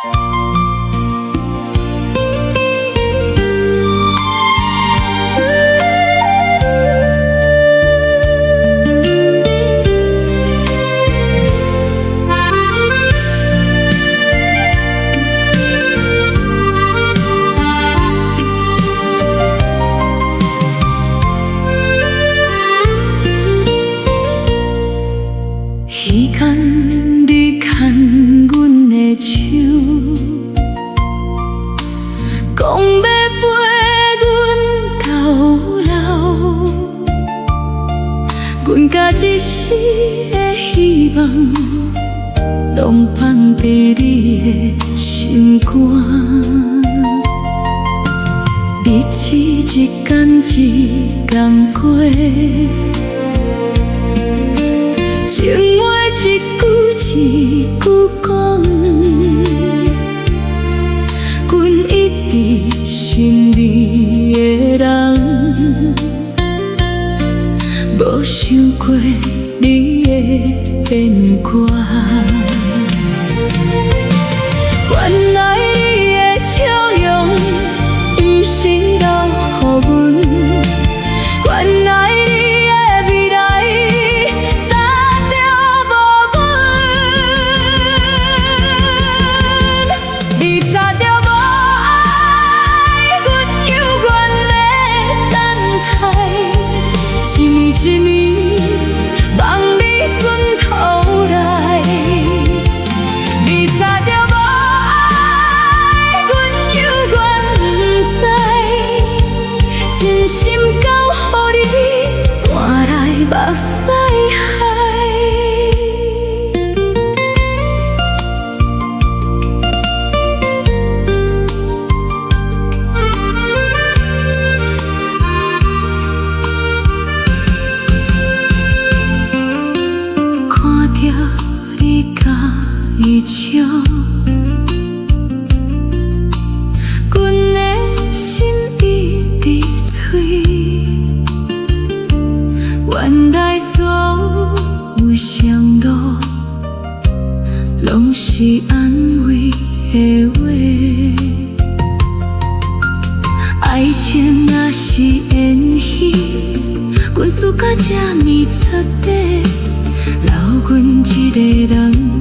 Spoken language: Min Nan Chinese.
彼工你牽阮的手，講欲陪阮到老，阮共一世的希望，攏放佇你的心肝。日子一工一工過。情話一句一句講，阮一直想你的人，無想過你會變卦。原來你的笑容，毋是留予阮，原來你的未來早就無阮。你早就無愛，阮猶原欲等待，一暝一暝望你轉頭來。你早就無愛，阮猶原毋知，真心交予你，換來目屎海。看著你佮伊笑，阮的心一直碎。原來所有承諾，攏是安慰的話。愛情若是演戲，阮輸甲這麼徹底，留阮一个人。